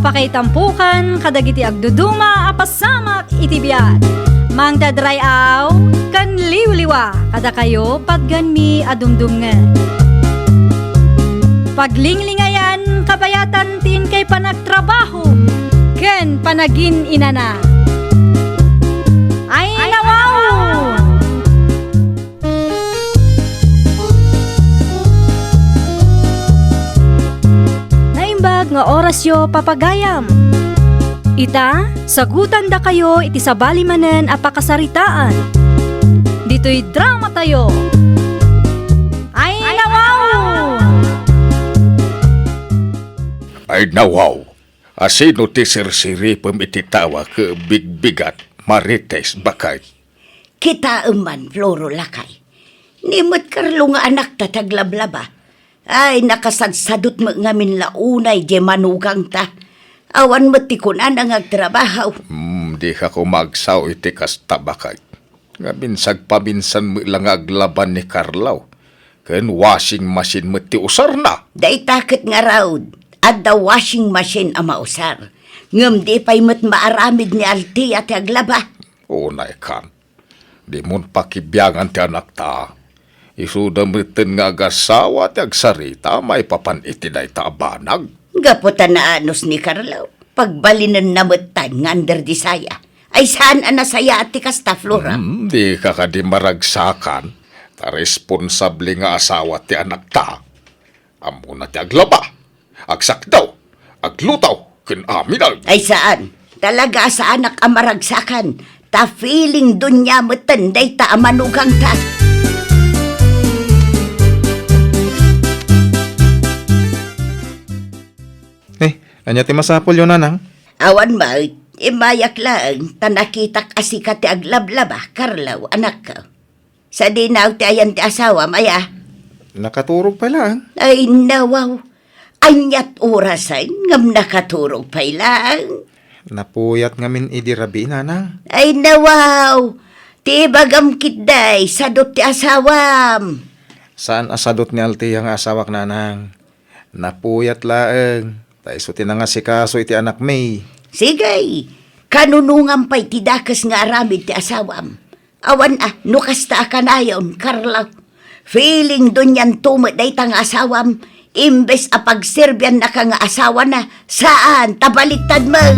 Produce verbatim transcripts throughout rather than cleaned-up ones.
Pakaitampokan kadagiti agduduma a pasamak iti biag. Mangted ray-aw ken liwliwa kadakayo patganmi a dumdumngeg. Paglinglingayan kabayatan ti inkay panagtrabaho ken panagin-inana. Ay, nawaw! Naimbag nga orasyo, papagayam. Ita, sagutandakayo iti sabali manen a pakasaritaan. Ditoy dramatayo. Ay, nawaw! Ay, nawaw! Asino ti sirsiripem iti tawa ket bigbigat, Marites, baket? Kitaem man, Floro, lakay. Ni met Carlo nga anakta ti aglablaba. Ay, nakasadsadot met ngamin la unay diay manugangta. Awan met ti kunana nga agtrabaho. Hmm, dika koma agsao iti kasta, baket. Ngamin sagpaminsan met la nga aglaban ni Carlo. Ken washing machine met ti usarna. Dayta ket ngarud, adda washing machine a mausar. Ngem di pay met maaramid ni Althea ti aglaba. Unay kan. Dimon pakibiangan ti anakta. Isuda metten nga agasawa ti agsarita maipapan iti dayta a banag. Gapu ta naanus ni Carlo, pagbalinenna metten nga under di saya. Ay, saan a nasayaat ti kasta, Flora? Hmm, dika kadi maragsakan. Ta responsable nga asawa ti anakta. Ammona ti aglaba, agsakdaw, agluto, ken aminen. Ay, saan. Talaga a saanak a maragsakan. Ta feeling dunia metten dayta a manugangta. Eh, ania ti masapulyo, nanang? Awan met, immayak laeng, ta nakitak a sika ti aglablaba, Carlo, anakko. Sadino ti ayan ti asawam, aya? Nakaturog pay laeng. Ay, nawaw. Aniat orasen ngem nakaturog pay laeng? Napuyat ngamin idi rabii, nanang. Ay, nawaw. Ti ibagam ketdi, sadot ti asawam. Saan a sadot ni Althea nga asawak, nanang. Napuyat laeng, ta isu ti nangasikaso iti anakmi. Sige, kanunongam pay ti dakes nga aramid ti asawam. Awan a, no kasta a kanayon, Carlo. Feeling dunianto met dayta nga asawam, imbes a pagserbiannaka nga asawana, saan, ta baliktad met.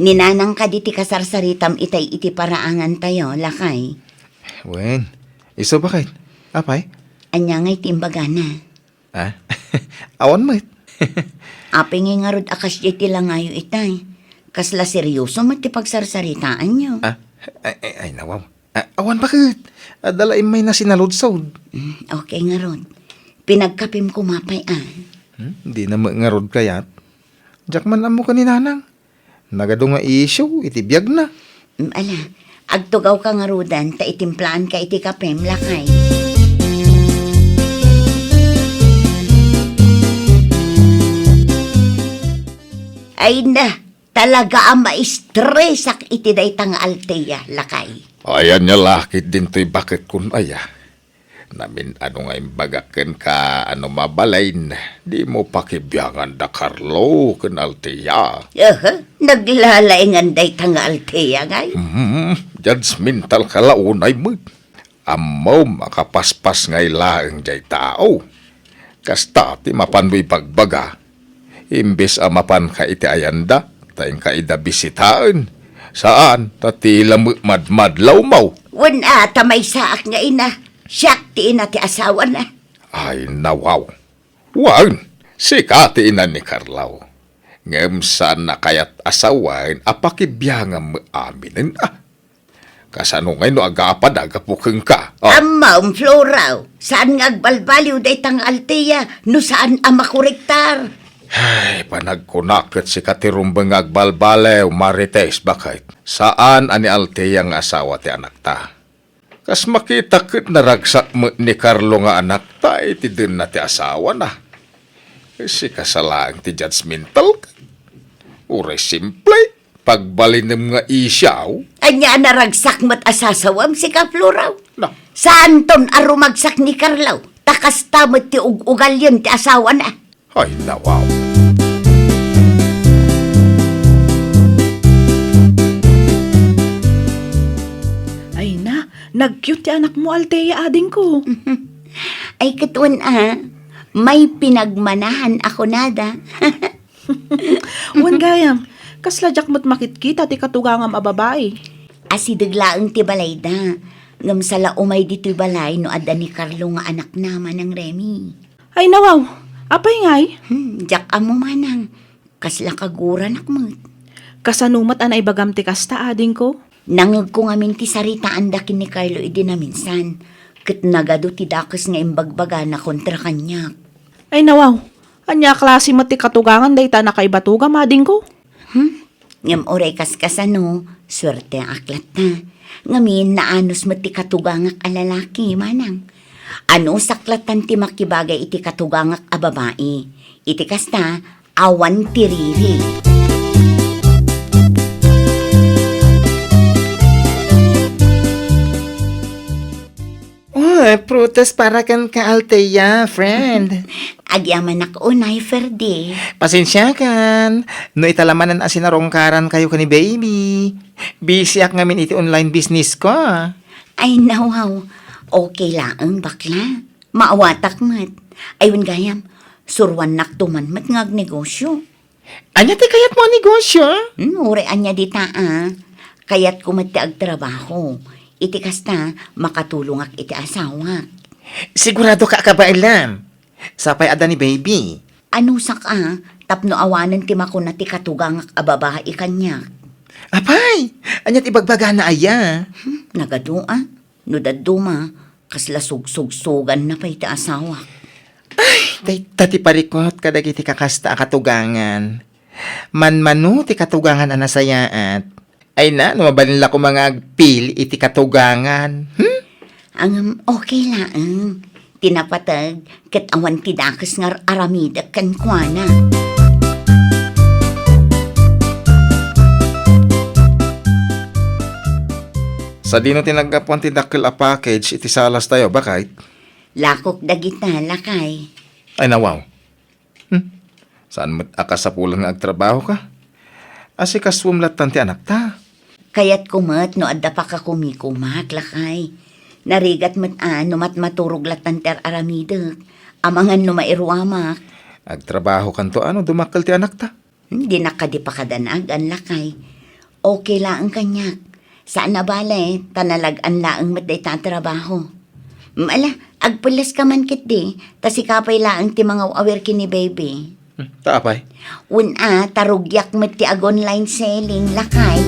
Ni nanang kadi ti kasarsaritam itay iti paraangantayo, lakay? Wen, isu baket. Apay? Ania ngay ti imbagana? Ah? Awan met. Apay ngay ngarud a kasdiay ti langayo itay? Kasla serioso met ti pagsarsaritaanyo. Ah, ay, ay, ay, nawaw. Ah, awan baket. Adda la immayna sinaludsod. Mm, okay ngarud. Pinagkapim koma pay, ah. Hmm, dina met ngarud kayat. Diak man ammo ken ni nanang. Nagadu nga isyu iti biagna. Mm, ala, agtugawka ngaruden ta itimplaanka iti kapem, lakay. Ay na, talaga a maistresak iti dayta nga Althea, lakay. Ay, ania la ket dintoy baket kun aya. Namin-ano nga imbagak kenka a no mabalin, dimo pakibiangan da Carlo ken Althea. Aha, naglalaingan dayta nga Althea ngay? Hmm, judgmental ka la unay met. Ammom a kapaspasngay laeng jay tao. Kasta ti mapanmo ibagbaga. Imbes a mapanka iti ayanda, ta inka ida bisitaen. Saan, ta ti laeng madmadlawmo. Wen a, ta maysaak nga ina. Siak ti ina ti asawana. Ay, nawaw. Wen, sika ti ina ni Carlo. Ngem saan a kayat a sawen a pakibiangam aminen a. Kasano ngay no agapada gapu kenka? Ah. Ammom, Florao, saan nga agbalbaliw dayta nga Althea no saan a makorektar? Ay, panagkunak ket sika ti rumbeng nga agbalbaliw, Marites, baket. Saan a ni Althea nga asawa ti anakta. Kas makita ket naragsak met ni Carlo nga anakta iti denna ti asawana. Sika sa laeng ti judgmental. Uray simple, pagbalinem nga isyu. Ania a naragsak met a sasawem, sika, Florao? Na. Saanton a rumagsak ni Carlo, ta kasta met ti ug-ugalien ti asawana. Ay, nawaw. Ay na, nag-cute ti anakmo, Althea, adingko. Ay, ket wen a, may pinagmanahan a kunada. Wen gayam, kasla diak met makitkita ti katugangam a babai. Asideg laeng ti balayda, ngem sala umay ditoy balay no adda ni Carlo nga anakna, Manang Remy. Ay, nawaw, apay ngay? Hmm, diak ammo, Manang. Kasla kaguranak met. Kasano met a naibagam ti kasta, adingko? Nangegko ngamin ti saritaanda ken ni Carlo idi naminsan, ket nagadu ti dakes nga imbagbagana kontra kaniak. Ay, nawaw, ania a klase met ti katugangan dayta a nakaibatuga, madingko? Hmm? Ngem uray kaskasano, suerteak latta. Ngamin, naanus met ti katugangak a lalaki, manang. Anusak lattan ti makibagay iti katugangak a babai. Iti kasta, awan ti riri. Oh, prutas para kenka, Althea, friend. Agyamanak unay, Ferdy. Pasensiakan, no ita la manen a sinarungkarankayo ken ni baby. Busyak ngamin iti online business ko. Ay, nawaw. Okay laeng, bakla. Maawatak met. Ay, wen gayam, suruannakto man met nga agnegosyo. Ania ti kayatmo a negosyo? Hmm, uray ania dita, a. Kayatko met ti agtrabaho. Iti kasta, makatulongak iti asawak. Siguradoka a kabaelam. Sapay adda ni baby. Anusak a, tapno awanen ti makuna ti katugangak a babai kaniak. Apay, ania ti ibagbagana aya? Hmm, nagadu a. No dadduma, kasla sugsugsuganna pay ti asawak. Ay, dayta ti parikut kadagiti kakasta a katugangan. Manmano ti katugangan a nasayaat. Ay na, no mabalin la koma nga agpili iti katugangan. Hmm? Ngem, okay laeng. Ti napateg, ket awan ti dakes nga ar-aramidek kenkuana. Sadino ti naggapuan ti dakkel a package iti salas tayo, bakay? Lakok dagita, lakay. Ay, nawaw. Hmm. Saan met a kasapulan nga agtrabaho ka? Asikasuem lattan ti anakta. Kayatko met no adda pakakumikumak, lakay. Narigat met a no matmaturog lattan ti ar-aramidek. Amangan no mairuamak. Agtrabaho kanto a no dumakkel ti anakta? Hmm, dinak kadi pakadanagan, lakay. Okay laeng kaniak. Saan a bale, ta nalag-an laeng met dayta a trabaho. Mm, ala, agpelles ka man ketdi, ta sika pay laeng ti mangaw-awir ken ni baby. Hmm, ta apay? Wen a, ta rugiak met ti ag-online selling, lakay.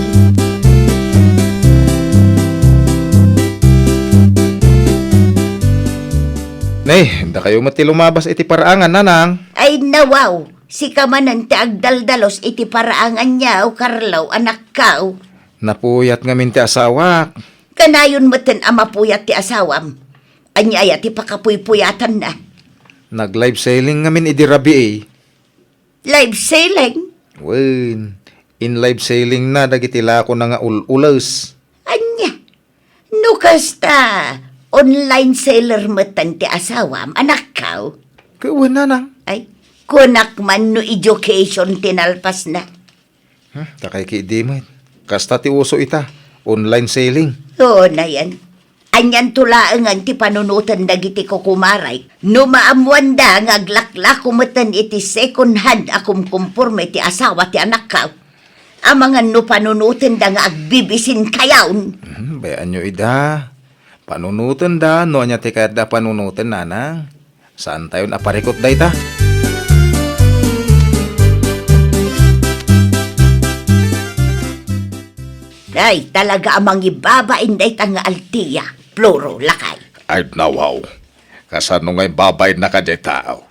Nay, dakayo met ti lumabas iti paraangan, nanang. Ay, nawaw! Sika manen ti agdaldalus iti paraangan, Carlo, anakko. Napuyat ngamin ti asawak. Kanayon metten a mapuyat ti asawam. Ania aya ti pakapuypuyatanna? Nag-live selling ngamin idi rabii. Live selling? Wen, in-live selling na dagiti lakona nga ul-ules. Ania? No kasta, online seller metten ti asawam, anakko? Ket wen, nanang. Ay, kunak man no education ti nalpasna. Hmm, ta kay ki idi met. Kasta ti uso ita, online selling. Oo, nayan. Anianto laengen ti panunoten dagiti kukumaray no maammoanda nga aglaklako metten iti second hand a kumkumporme ti asawa ti anakko. Amangan no panunotenda nga agbibisin kayon. Hmm, bay-anyo ida. Panunotenda no ania ti kayatda a panunoten, nanang. Saantayon a parikut dayta. Ay, talaga a mangibabain dayta nga Althea, Floro, lakay. Ay, nawaw. Kasano nga ibabainna kadiay tao?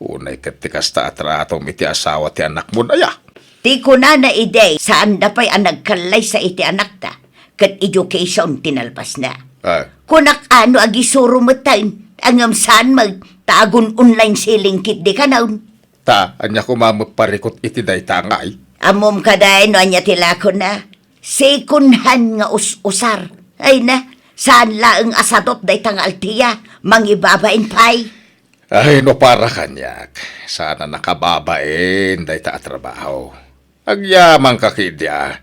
Unay ket ti kasta a tratom iti asawa ti anakmon aya? Ti kunana idi, saanda pay a nagkallaysa iti anakta, ket education ti nalpasna. Ah. Kunak a no agisuro metten, ngem saan met ta agun-online selling ketdi kanon. Ta, ania koma met parikut iti dayta ngay? Ammom kadi no ania ti lakona? Second hand nga us-usar. Ay na, Saan laeng a sadot dayta nga Althea, mangibabain pay. Ay, no para kaniak, saan a nakababain dayta a trabaho. Agyamanka ketdi a,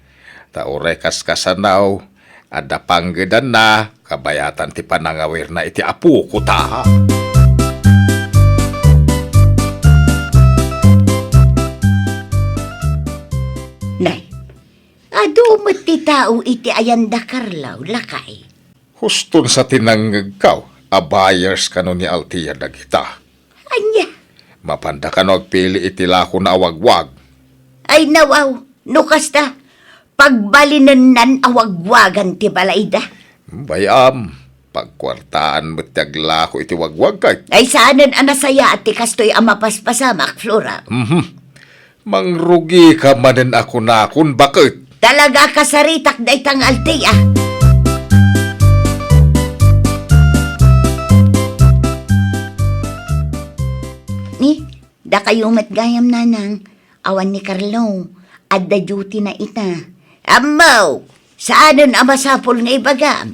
ta uray kaskasano, adda panggedanna, kabayatan ti panangawirna iti apoko ta. Nay, adu met ti tao iti ayan da Carlo, lakay. Huston sa ti nangngegko a buyers kano ni Althea dagita. Ania? Mapanda kano agpili iti lakona a wagwag? Ay, nawaw, no kasta, pagbalinennan a wagwagan ti balayda. Bay-am, pagkuartaan met ti aglako iti wagwag kay. Ay, saanen a nasayaat ti kastoy a mapaspasamak, Flora. Mhm. Mangrugika manen a kunakon, baket. Talaga kasaritak dayta nga Althea. Ni, dakayo met gayam, nanang, awan ni Carlo. Adda duty na ita. Ammo, saanen a masapul nga ibagam.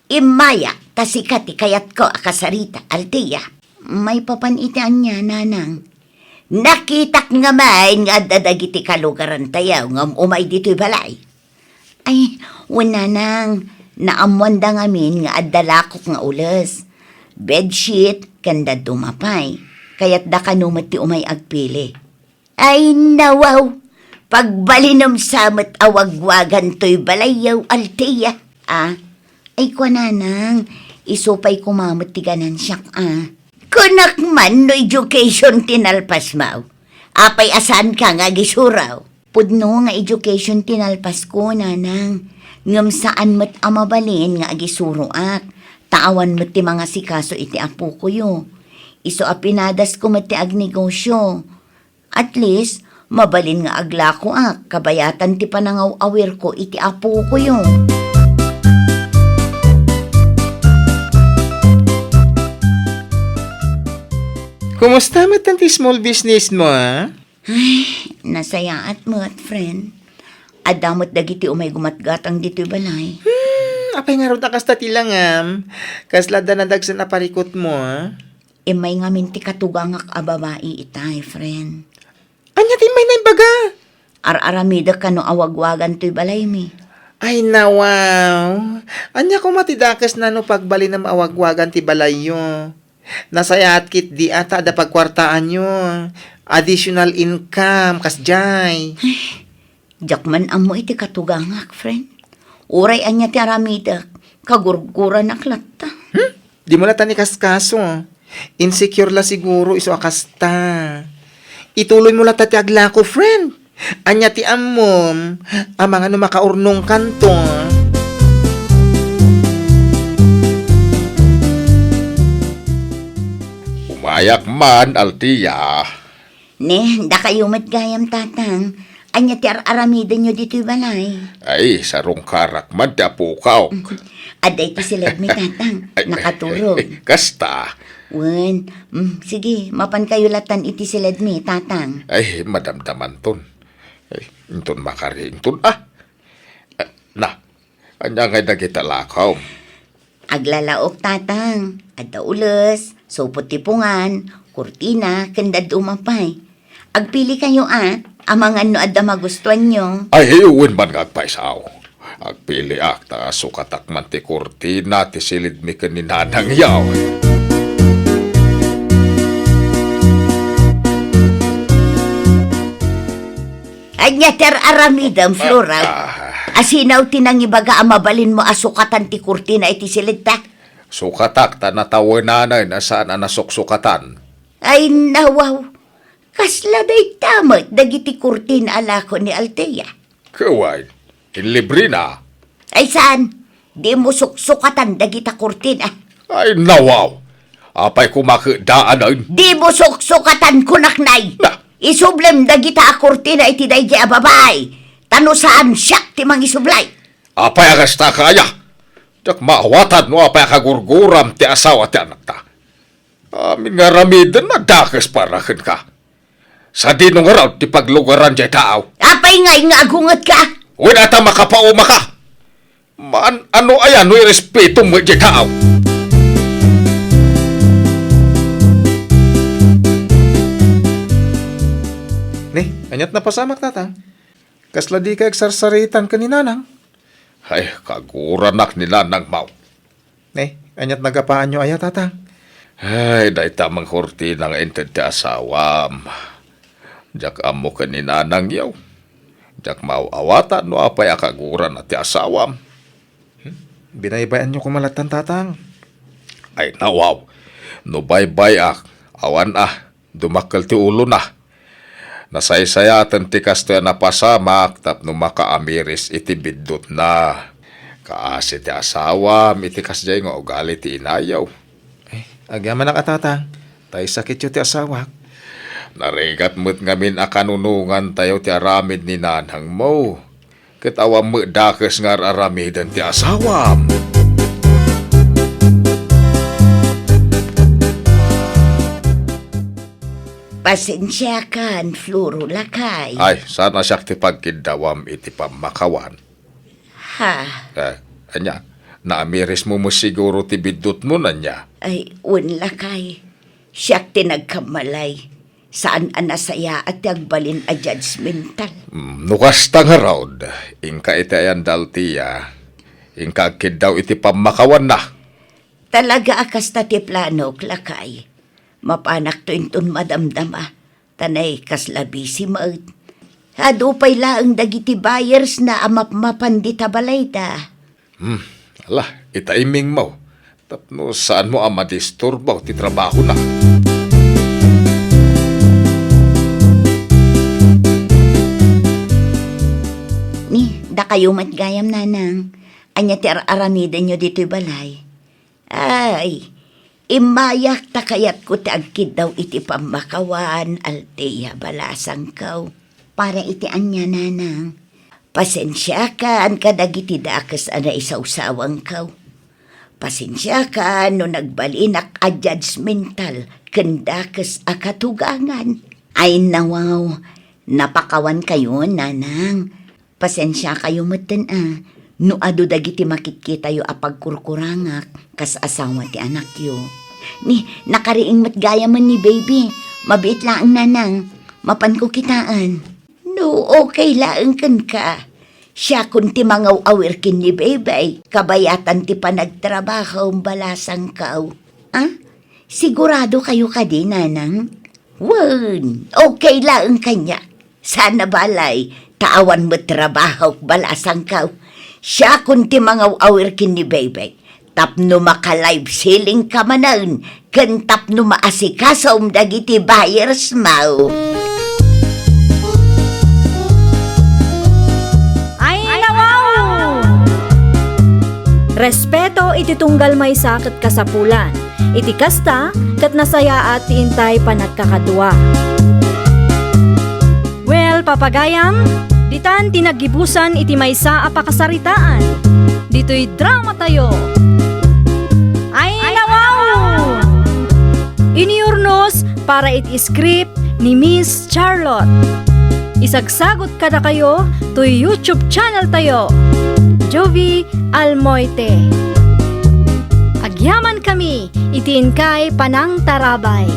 Immayak, ta sika ti kayatko a kasarita, Althea. Maipapan iti ania, nanang? Nakitak ngamin nga adda dagiti kalugarantayo nga um-umay ditoy balay. Ay, wen, nanang, naammoanda ngamin nga adda lakok nga ules, bedsheet, ken dadduma pay. Kayatda kano met ti umay agpili. Ay, nawaw! Pagbalinem sa met a wagwagan toy balayyo, Althea. Ah, ay, kua, nanang, isu pay koma met ti ganansiak, ah. Kunak man no education ti nalpasmo. Apay a saanka nga agisuro? Pudno nga education ti nalpasko, nanang. Ngem saan met a mabalin nga agisuroak. Ta awan met ti mangasikaso iti apokoyo. Isu a pinadasko met ti agnegosio. At least, mabalin nga aglakoak, kabayatan ti panangaw-awirko iti apokoyo. Kumusta met ti small business mo, ah? Ay, nasayaat met, friend. Adda met dagiti umay gumatgatang ditoy balay. Hmm, apay ngarud a kasta ti langam? Kasla adda nadagsen a parikutmo, ah? Immay ngamin ti katugangak a babai itay, friend. Ania ti immay naibaga? Ar-aramidek kano a wagwagan toy balaymi. Ay, nawaw. Ania koma ti dakesna no pagbalinem a wagwagan ti balayyo? Nasayaat ketdi a ta adda pagkuartaanyo. Additional income, kasdiay. Diak man ammo iti katugangak, friend. Uray ania ti aramidek, kagurguranak latta. Hmm? Dimo latta ni kaskaso. Insecure la siguro isu a kasta. Ituloymo latta ti aglako, friend. Ania ti ammom? Amangan no makaurnongkanto. Umayak man, Althea. Ne, dakayo met gayam, Tatang. Ania ti ar-aramidenyo ditoy balay? Ay, sarungkarak man ti apokak. Adda iti siledmi, Tatang. Ay, nakaturog. Ay, kasta. Wen, mm, sige, mapankayo latan iti siledmi, Tatang. Ay, madamdamanton. Ay, inton makariington. Ah! Ah, na, ania ngay dagita lakom? Aglalaok, Tatang. Adda ules, supot ti pungan, kurtina, ken dadduma pay. Agpili kayo, a, amangan no adda magustuanyo. Ay, wen man nga agpayso. Agpiliak, ta sukatak man ti kurtina ti silidmi ken ni Nanang yaw. Ania ti ar-aramidem, Flora? Ah. Asino ti nangibaga a mabalinmo a sukatan ti kurtina iti silidta? Sukatak ta natawenanen a saan a nasuksukatan. Ay, nawaw. Kasla dayta met dagiti kurtina a lako ni Althea. Ket wen, inlibrena. Ay, saan? Dimo suksukatan dagita kurtina. Ay, nawaw! Apay koma ket daanen? Dimo suksukatan, kunak, nay! Na! Isublem dagita a kurtina iti daydiay a babai, ta no saan, siak ti mangisublay. Apay a kasta, aya? Diak maawatan no apay a kagurguram ti asawa ti anakta. Amin nga aramiden, nadakes para kenka. Sadino ngarud ti paglugaran diay tao? Apay ngay nga agungetka? Wen, ata makapaumaka. Maan-ano aya no irespetom met diay tao? Ni, aniat napasamak, Tatang? Kasla dika agsarsaritan ken ni Nanang? Ay, kaguranak ni Nanang, Maw. Ni, aniat nagapaanyo aya, Tatang? Ay, dayta met kurtina nga inted ti asawam. Diak ammo ken ni Nanang, yaw. Diak maaw-awatan no apay a kagurana ti asawam. Hmm? Binaybay-anyo koma lattan, Tatang. Ay, nawaw. No baybay-ak, awan a, dumakkel ti ulona. Nasaysayaten ti kastoy a napasamak tapno makaamiris iti biddutna. Kaasi ti asawam iti kasdiay nga ugali ti inayo. Eh, agyamanak a, Tatang, ta isakityo ti asawak. Narigat met ngamin a kanunongantayo ti aramid ni nanangmo. Ket awan met dakes nga ar-aramiden ti asawam. Pasensiakan, Floro, lakay. Ay, saan a siak ti pagkiddawam iti pammakawan? Ha? Eh, ania? Naamirismo met siguro ti biddutmo, ania? Ay, wen, lakay. Siak ti nagkammalay. Saan a nasayaat ti agbalin a judgmental. Mm, no kasta ngarud, inka iti ayan daltia, inka agkiddaw iti pammakawanna. Talaga a kasta ti planok, lakay. Mapanakto inton madamdama, ta nay kasla busy met. Adu pay laeng dagiti buyersna a mapmapan dita balayda. Hmm, ala, ita imingmo. Tapno saanmo a madisturbo ti trabahona. Ni, dakayo met gayam, Nanang. Ania ti ar-aramidenyo ditoy balay? Ay, immayak ta kayatko ti agkiddaw iti pammakawan, Althea, balasangko. Para iti ania, Nanang? Pasensiakan kadagiti dakes a naisawsawangko. Pasensiakan no nagbalinak a judgmental ken dakes a katugangan. Ay, nawaw, napakawankayon, Nanang. Pasensiakayo metten a no adu dagiti makitkitayo a pagkurkurangak kas asawa ti anakyo. Ni, nakariing met gayamen ni baby. Mabiit laeng, Nanang. Mapanko kitaen. No, okay laeng kenka. Siakon ti mangaw-awir ken ni baby. Kabayatan ti panagtrabahom, balasangko. Ah? Sigurado kayo kadi, Nanang? Wen, okay laeng kaniak. Sana balay, ta awan met trabahok, balasangko. Siakon ti mangaw-awir ken ni baby. Tapno maka-live selling ka manen, ken tapno maasikasom dagiti buyers mo. Ay, nawaw! Respeto iti tunggal maysa ket kasapulan. Iti kasta, ket nasayaat ti intay panagkakadua. Well, papagayam, ditan ti naggibusan iti maysa a pakasaritaan. Ditoy dramatayo. Ay, nawaw! Iniurnos para iti script ni Miss Charlotte. Isagsagot kadakayo toy YouTube channel tayo, Jovie Almoite. Agyamankami iti inkay panangtarabay.